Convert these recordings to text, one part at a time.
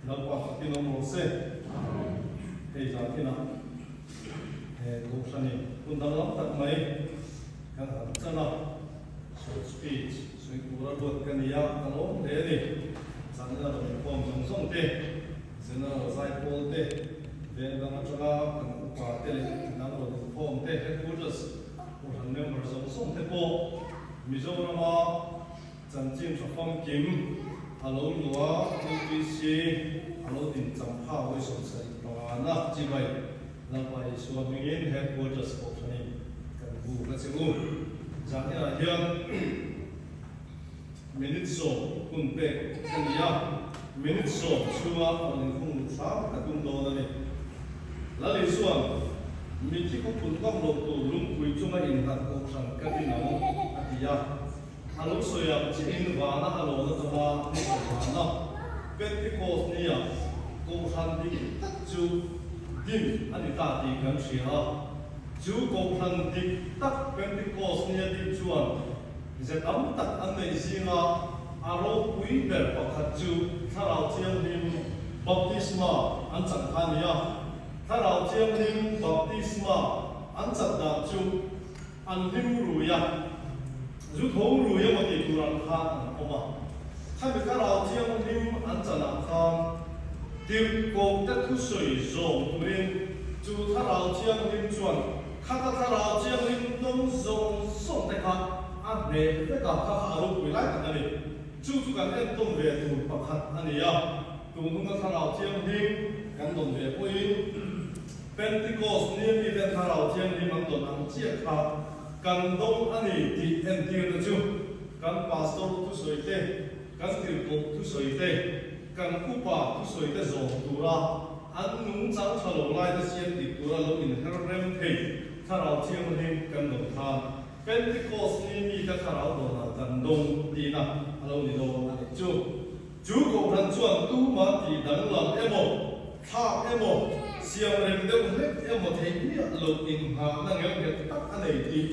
Lalpa fakin awm rawh se. Hei zan inah he Kohhranin hun danglam tak mai kan han chan a, short speech sawi tura ruat ka ni a, ka lawm hle a ni. Zan ina rawn inkhawm zawng zawng te, General Zaipawl te, veng dang atanga kan upa te leh midang rawn inkhawm te, headquarters Kohhran member zawng zawng te pawh Mizorama Chanchin tha famkim a lo luah UPC a lo din chang kha awi 75 na chibai Lalpa Isua hmingin Headquarters Kohhranin kan bu ka che u. Zaninah hian minute 10 hun pek ka ni a, minute 10 chhunga rawn inkhung luh hram ka tum dawn a ni. Lal Isua'n mithi khaw phun ngam loh tur lungpui chunga innghat Kohhran ka din ang a ti a. A lo sawi ang chiahin vana a lawn atanga ni sawmhana Pentecost nia Kohhran dik tak chu din a ni ta tih kan hria a. Chu Kohhran dik tak Pentecost nia din chuan ze tam tak an neih zinga a ropui ber pakhat chu Thlarau Thianghlim Baptisma an chan kha a ni a. Thlarau Thianghlim Baptisma an chan dan chu An hlim rui a, zu tho rui emaw tih tur ang khan an awm a. Khami thlarau thianghlim an chanah khan tirhkoh te thusawi zawm turin chu thlarau thianghlim chuan khata thlarau thianghlim dawng zawng zawng te kha a hneh vek a, kha kha a ropui lai tak a ni. Chu chu kan entawn ve tur pakhat a ni a, tun huna thlarau thianghlim kan dawn ve pawhin, Pentecost nia miten Thlarau Thianghlim an dawn ang chiah kha kan dawng a ni tih entirna chu kan pastor thusawi te, kan tirhkoh thusawi te, kan upa thusawi te zawm tura an nungchang tha lo lai te siam dik tura lo inher rem thei Thlarau Thianghlim kan dawn khan Pentecost ni mite Thlarau dawnah kan dawng tihna a lo ni dawn a nih chu. Chu kohhran chuan tuma tih danglam emaw, thlak emaw, siamrem deuh hlek emaw theih miah loh inngahna ngelnghet tak a nei tih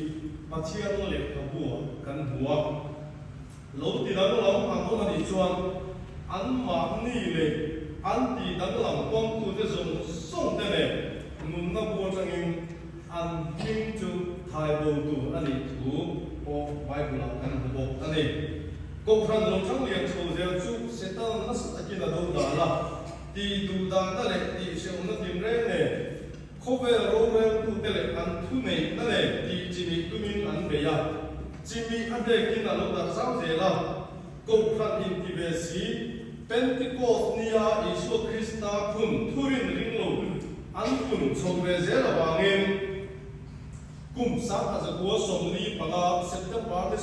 Pathian lehkhabu-ah kan hmu a. Lo ti danglam an awm a nih chuan anmahni leh an tih danglam pawmtute zawng zawng te nen nunna bu atangin an hming chu thaibo tur a nih thu pawh Bible-ah kan hmu bawk a ni. Kohhran lo thang lian chho zel chu Satan nasa takin a do dan a, tih duh dahna leh tih hrehawmna tinreng nen, khawvel roreltute leh an thuneihna nen tih chimih tumin an bei a, chimih a hnekin a lo darh zau zel a. Kohhran inti ve si, Pentecost nia Isua Krista phun thurin ring lo an phun chho ve zel avangin, Kum 1945 September ni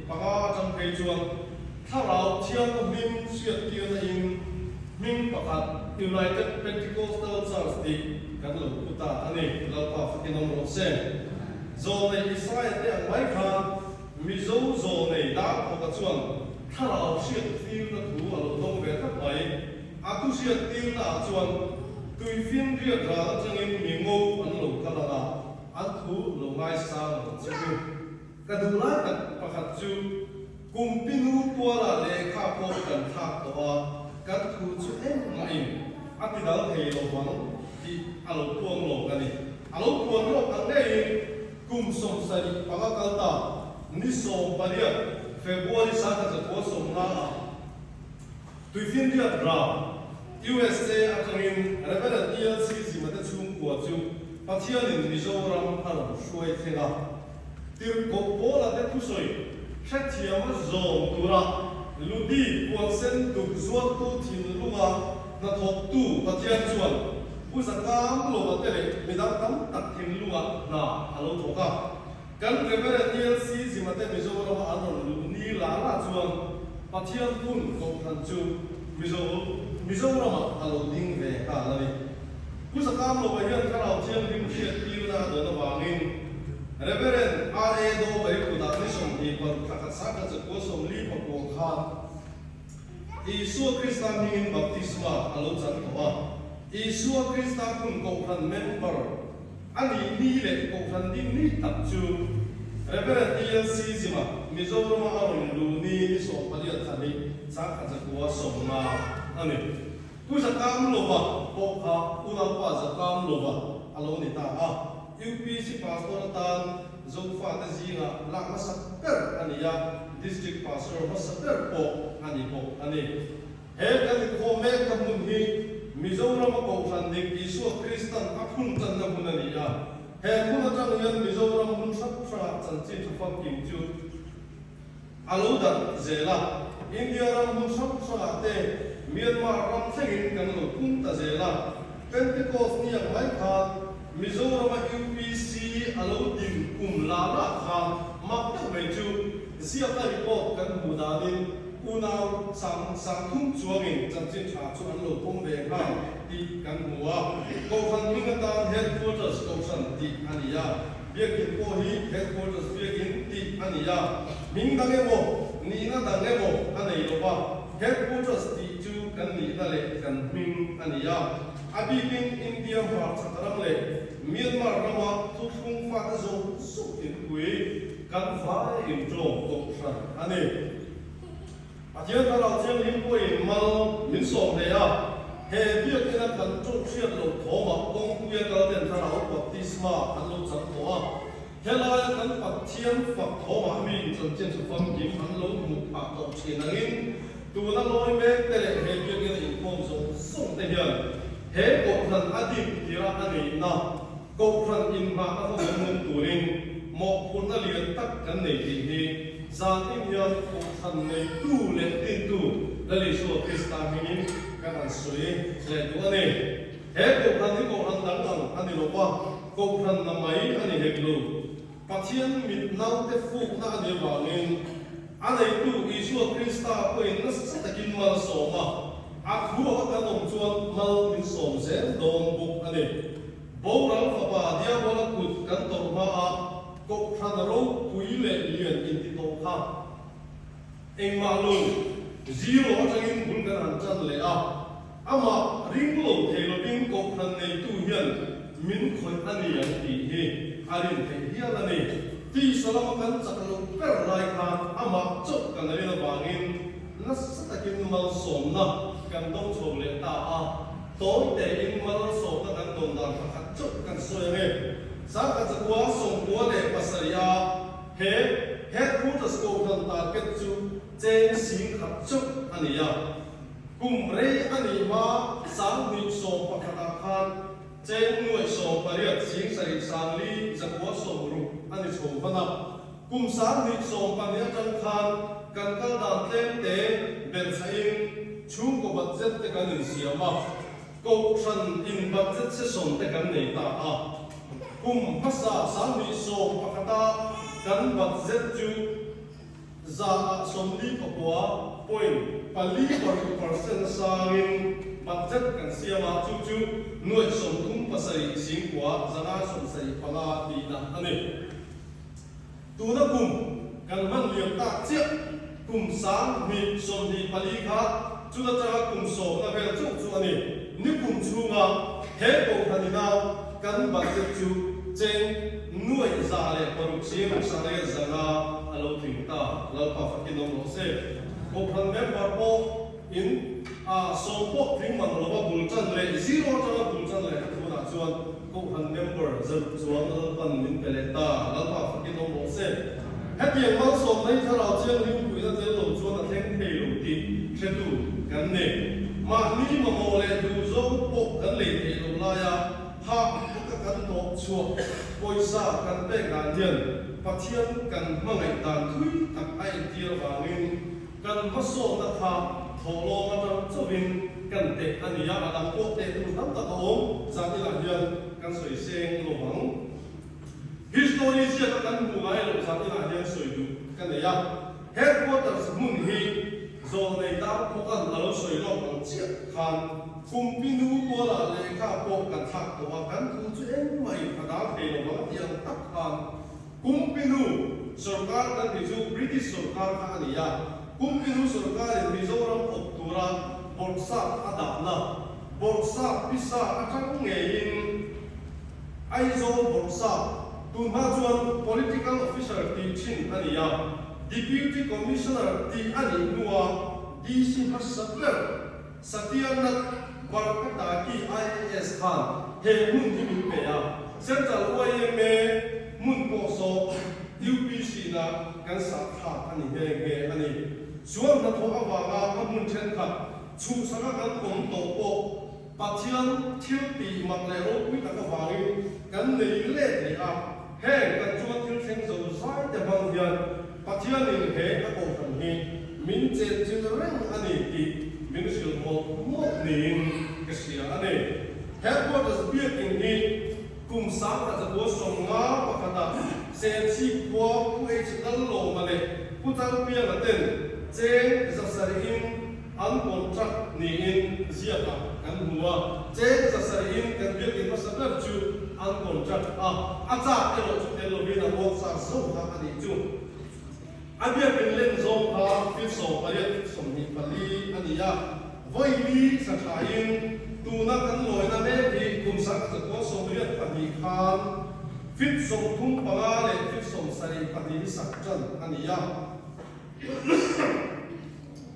25 atang phei chuan Thlarau Thianghlim hriattirna in hming pakhat United Pentecostal Church tih kan lo pu ta a ni. Lalpa fakin awm rawh se. Zawlnei Israel te ang mai khan Mizo zawlnei Darkhawka chuan Thlarau hriattirna thu a lo dawng ve tlat mai. A thu hriattirna ah chuan tuifinriat ral atangin mi ngo an lo kal ang a, An thu lo ngaisang ang che u. Ka duh lai tak pakhat chu Kumpinu tuala lehkha pawh kan thlak tawh a, kan thu chu engmahin a ti dal thei lo vang tih a lo puang lawk a ni. A lo puan lawk ang ngeiin kum 75 kal ta ni 18 February 1990 ah Tuifinriat ram, USA atangin Rev. TLC Zimate chhungkua chu Pathianin Mizoram a rawn hruai thleng a. Tirhkoh Paula te thusawi hrethiama zawm tura Ludi puansen duk zuartu thinlunga hnathawktu Pathian chuan Pu Zakam Lova te leh midang tam tak thinlunga hna a lo thawk a. Kan Rev. TLC Zimate Mizorama an rawn luh ni la la chuan Pathian hun Kohhran chu Mizo Mizoramah a lo ding ve nghal a ni. Pu Zakam Lova hian Thlarau Thianghlim hriattirna a dawn avangin Rev. RA Dawbei kutah ni 26 thla khat 1949 khan Isua Krista hmingin baptisma a lo chan tawh a. Isua Krista hun Kohhran member A nih ni leh Kohhran ding ni tak chu Rev. TLC Zima, Mizorama a rawn luh ni ni 18 thla hi 1990 a ni. Pu Zakamlova pawh kha unaupa Zakamlova a lo ni ta a. UPC Pastor atan Zofate zingah lak hmasa ber a ni a, District Pastor hmasa ber pawh a ni bawk a ni. He kan inkhawm mekna hmun hi Mizorama Kohhran dik Isua Kristan a phun tanna hmun a ni a. He hmun atang hian Mizoram hmun hrang hrangah chanchin tha famkim chu a lo darh zel a. India ram hmun hrang hrangah te Myanmar ram thlengin kan lo pung ta zel a. Pentecost ni ang mai khan Mizorama UPC a lo din kum la la khan mak deuh mai chu ziaka report kan hmuh danin Unau sang sangthum chuangin chanchin tha chu an lo pawm ve nghal tih kan hmu a. Kohhran hming atan Headquarters Kohhran tih a ni a, Biakin pawh hi Headquarters Biakin tih a ni a. Hming dang emaw, nihna dang emaw a nei lo va, Headquarters tih chu kan nihna leh kan hming a ni a. A bikin India hmarchhak ram leh Myanmar rama thuthlung fate zawk zawk inpui kan vai inṭawm Kohhran a ni. Pathian Thlarau Thianghlim pawhin mal min sawm hle a, he biakina kan ṭawng hriat loh thawmah kawngpuia kal ten Thlarau baptisma an lo chang tawh a, helaia kan Pathian fak thawmah mi inchanchin ṭha famkim an lo hmuh phah tawh ṭhin angin tuna lawi mek te leh he biakina inkhawm zawng zawng te hian he Kohhran a dik tira a neihna Kohhran inhmahna kha awm nung turin mawhphurhna lian tak kan nei tih hi zanin hian Kohhran neitu leh dintu Lal Isua Krista hmingin kan han sawi leh duh a ni. He Kohhran hi Kohhran dang ang a ni lo va, Kohhran na mai a ni hek lo. Pathian mit naute fukna a nih avangin a neitu Isua Krista pawhin nasa takin mal a sawm a, a thu anga kan awm chuan mal min sawm zel dawn bawk a ni. Boral fapa Diabola kut kan tawrh hmaah Kohhran ropui leh lian inti tawh kha engmah lo zero atangin bul kan han tan leh a, amah ring lo thei lovin Kohhran neitu hian min khawih a ni ang tih hi a rin theih hial a ni. Tisa lama kan chak loh ber lai khan amah chauh kan rin avangin nasa takin malsawmna kan dawng chho leh ta a. Tawi tein malsawmna kan dawn dan pakhat chauh kan sawi ang e. Sangkhat zakua 97 a he Headquarters Kohhran target chu cheng 10,000 chauh a ni a. Kum rei a nih hma 2011 ah khan cheng 8,000 7,460 a ni chho hman a. Kum 2012 atang khan kan kal dan tlem te belhchhahin chhungkaw budget te kan insiam a, Kohhran in budget session te kan nei ta a. Kum hmasa 2011 a kan budget chu 49 point 46 percent a sangin budget kan siam a, chu chu 37 9,575 tihna a ni. Tuna kum kan hman liam tak chiah kum 2024 kha chun atanga kum sawmna vel chauh chu a ni. Ni kum chhunga he Kohhran ina kan budget chu cheng 106 600 a lo tling ta. Lalpa fakin awm rawh se. Kohhran member pawh in a sawm pawh tling mang lova bul tan leh zero atanga bul tan leh a tunah chuan Kohhran member zaruk chuan Lalpan min pe leh ta, Lalpa fakin awm rawh se. Hetiang malsawmna hi Thlarau Thianghlim puihna tel lo chuan a thleng thei lo tih hretu kan ni. Mahni mamawh leh duhzawng pawh kan lei theih loh laia hah taka kan hnawh chhuah pawisa kan pek dan hian Pathian kan hmangaih dan thui tak a entir avangin Kan hmasawnna kha thawhlawm atang chauhin kan teh a ni a, a dang pawh teh tur tam tak a awm, zan inah hian kan sawi seng lo vang. History ziaka kan hmuh ngai loh zan inah hian sawi duh ka nei a, Headquarters hmun hi zawlnei dar phawkan a lo sawi lawk ang chiah khan Kumpinu tualah lehkha pawh kan thlak tawh a, kan thu chu engmahin a dal thei lo vang a tih ang tak khan Kumpinu sorkar kan tih chu British sorkar kha a ni a, Kumpinu sorkarin Mizoram awp tura bawrhsap a dahna, bawrhsap pisa atang ngeiin Aizawl bawrhsap, tunhma chuan Political Officer tih thin a ni a, Deputy Commissioner tih a nih hnua DC hmasa ber Satya Nath. Barkataki IAS khan he hmun hi min pe a, Central yma hmun pawh saw UPC na kan sah thlak a ni nghe nghe a ni. Sual hnathawh avanga a hmun thenkhat chhuhsaka kan awm tawh pawh Pathian thil tih mak leh ropui tak avangin kan nei let leh a, heng kan chunga thil thleng zo zai te hmang hian Pathianin he a kohhran hi min chenchilh reng a ni tih min hrilh mawlh mawlh niin ka hria a ni. Headquarters biakin hi kum 1951 ah Serchhip khua Pu H Lallawma leh Pu Chalpianga ten cheng 700 in An contract niin ziakah kan hmu a, cheng 700 in kan biakin hmasa ber chu an contract a, a chak erawh chu tel lovin a ruak chak zo kha a nih chu. A biakin len zawng kha feet 18 feet 24 a ni a, vawi li sa thain tuna kan lawina mek hi kum 1982 khan feet 35 leh feet 74 hi sak tan a ni a.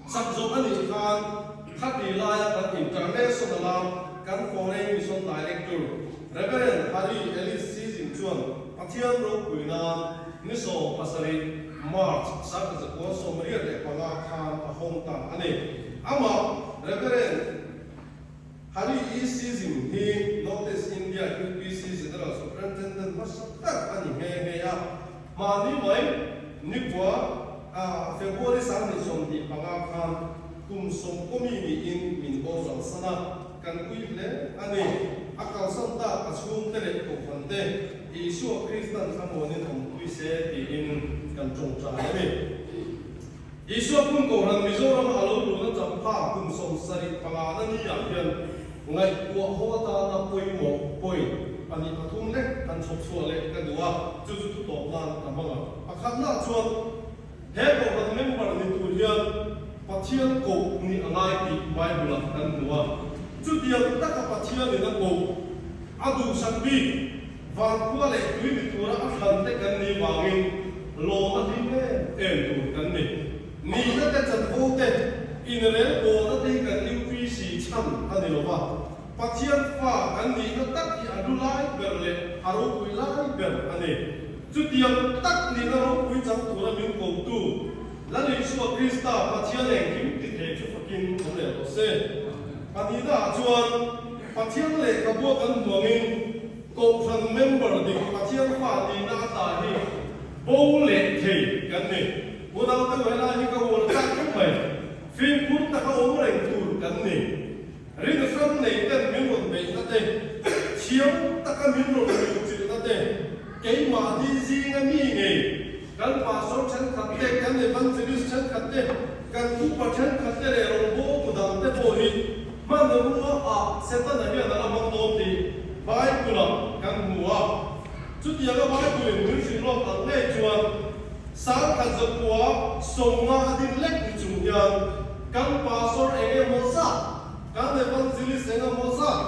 Sak zawh a nih khan khati laia kan International a kan Foreign Mission Director Rev. Harry Ellis Seizing chuan Pathian ropui nan ni 17 March 1985 khan a hawng ta a ni. Amah Rev. Harry E. Seizing hi North East India UPC General Superintendent hmasa tak a ni nghe nghe a. Mahni mai nikua a February 2025 khan kum 10 mi niin min boral san a, kan ui hle a ni. A kalsan tak a chhungte leh kohhran te Isua Kristan thlamuanin awmpui se tiin kan tawngtai a ni. Isua phun kohhran Mizorama a lo luhna champha kum 75 na ni ah hian ngaihtuah ho atana pawimawh point pahnih pathum lek han chhawp chhuah leh ka duh a, chu chu thu tawp nan ka hmang ang. Pakhatna chuan he kohhran member ni tur hian Pathian koh nih a ngai tih Bible ah kan hmu a, chutiang taka Pathianin a koh a duhsak bik Vankhua leh tui ni tura a thlan te kan nih vangin lawm a hlim em em tur kan ni. Nihna te chanvo te, inrel bawlna te hi kan UPC chhan a ni lo va, Pathian fa kan nihna tak hi a hlu lai ber leh a ropui lai ber a ni. Chutiang tak nihna ropui chang tura min kotu Lal Isua Krista Pathian engkim ti thei chu fakin awm leh rawh se. Pahnihnaah chuan Pathian lehkhabua kan hmuangin Kohhran member dik Pathian fa tihna a tah hi bo leh thei kan ni. Unaute helai hi ka uar chak khawp mai. Fimkhur taka awm reng tur kan ni. Rin hrang nei ten min rawn beihna te, thiam taka min rawn luhchilhna te, keimahni zinga mi ngei, kan pastor thenkhat te, kan evangelist thenkhat te, kan upa thenkhat te leh rawngbawltu dang te pawh hi hmanrua ah Setana hian a la hmang dawn tih Bible ah kan hmu a. Chutianga Bible in min hrilh lawk ang ngei chuan 1990 a din lek ni chung hian kan pastor eng emaw zat, kan evangelist eng emaw zat,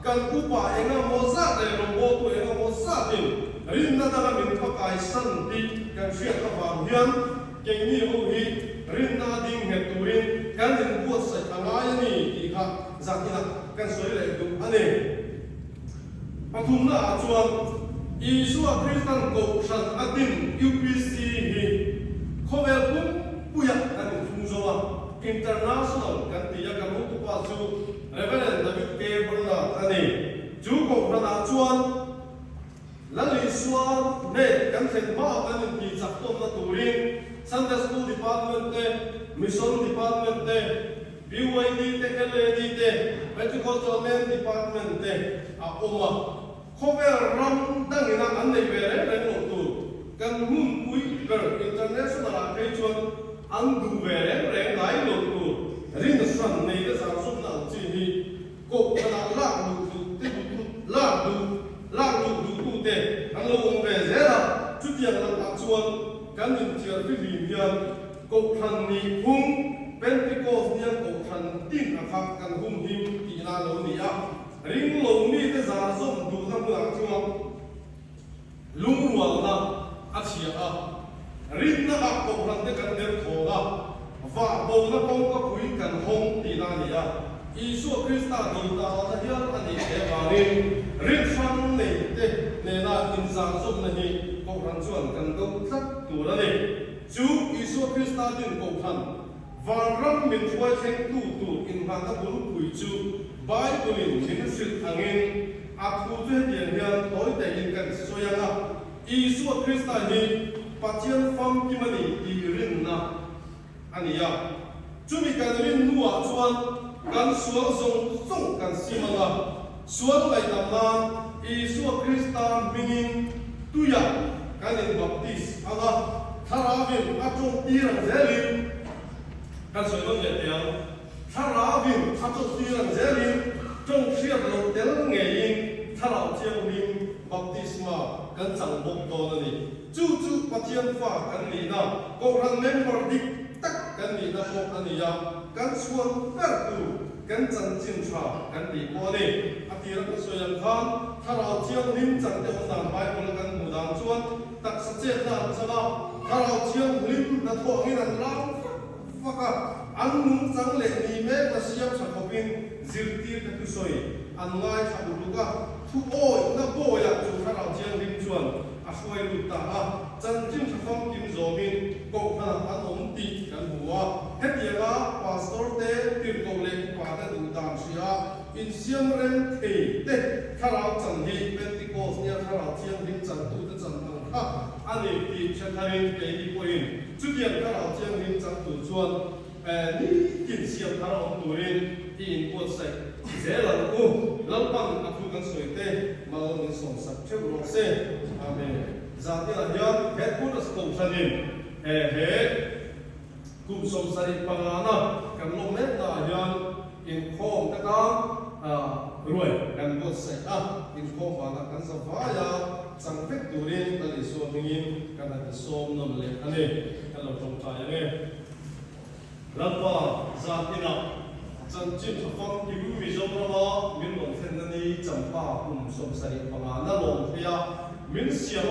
kan upa eng emaw zat leh rawngbawltu eng emaw zatin rinna danga min pakaisan tih kan hriat avang hian keini ho hi rinna a ding nghet turin kan inbuatsaih a ngai a ni tih kha zakinah kan sawi leh duh a ni. Pathumna ah chuan Isua Kristan Kohhran a din UPC hi khawvel pumpuia kan inchhung zo a, International kan ti a, kan hotupa chu Reverend David K. Bernard a ni. Chu Kohhran ah chuan Lal Isua hnen kan thlen hma kan inti chak tawnna turin Sunday School Department te, Mission Department te, BYD te, LAD te, Pentecostal Men Department te a awm a, khawvel ram dangina an nei ve reng reng loh tur kan hmunpui ber international ah phei chuan an duh ve reng reng ngai loh tur rin hran nei te zar zawmna ang chi hi kohhranah lak luh duh te duh lak duh lak luh duhtu te an lo awm ve zel a, chutiang lakah chuan kan inthiar fihlim hian Kohhran nih phung, Pentecost nia kohhran tin a kha kan hum him tihna a lo ni a, ring lo mite zar zawm duhna hmunah chuan lungrualna a chhia a, rinna ah kohhran te kan der thawng a, vah bona kawngka pui kan hawng tihna a ni a. Isua Krista dodalna hial a nih theih avangin rin hrang neite nena inzahzawmna hi Kohhran chuan kan do tlat tur a ni. Chu Isua Krista din Kohhran vanram min hruai thlengtu tur innghatna bulpui chu Bible-in min hrilh angin a thu chu hetiang hian tawi teiin kan sawi ang a, Isua Krista hi Pathian famkim a ni tih rinna a ni a. Chumi kan rin hnuah chuan kan sual zawng zawng kan sim ang a, sual ngaihdam nan Isua Krista hmingin tuiah kan inbaptis ang a, Thlarauvin a tawngtir ang zelin kan sawi nawn leh teh ang. Thlarauvin a tawngtir ang zelin tawng hriat loh tel ngeiin Thlarau Thianghlim baptisma kan chang bawk dawn a ni. Chu chu Pathian fa kan nihna, Kohhran member dik tak kan nihna pawh a ni a, kan chhuan ber tur kan chanchin tha kan tih pawh a ni. A tira ka sawi ang khan Thlarau Thianghlim changte awm dan Bible a kan hmuh dan chuan taksa chetna an chang a, Thlarau Thianghlim hnathawh angin an lam fak fak a, an nungchang leh ni mek a siam tha khawpin zirtirte thusawi an ngaithla uluk a, thu awihna bawiah chu Thlarau Thianghlim chuan a hruai lut ta a, chanchin tha famkim zawmin kohhranah an awm tih kan hmu a. Hetianga pastor te, tirhkoh leh upa te duh dan hria insiam rem thei te thlarau chan hi Pentecost nia thlarau thianghlim chantute chan ang kha a ni tih hre tharin keini pawhin chutiang thlarau thianghlim chan tur chuan Nitin siam thar awm turin i inbuatsaih zel ang u. Lalpan a thu kan sawi te mal min sawmsak theuh rawh se. Amen. Zan inah hian Headquarters Kohhranin he kum 75 na kan lawm meknaah hian inkhawm te tan ruai kan buatsaih a, inkhawm vanah kan za vai a, chang vek turin Lal Isua hmingin kan han insawm nawn leh a ni. Kan lo tawngtai ang e. Lalpa, zan inah chanchin tha famkim Mizorama min rawn thlenna ni Champa kum 75 na lawm theih a, min siam a.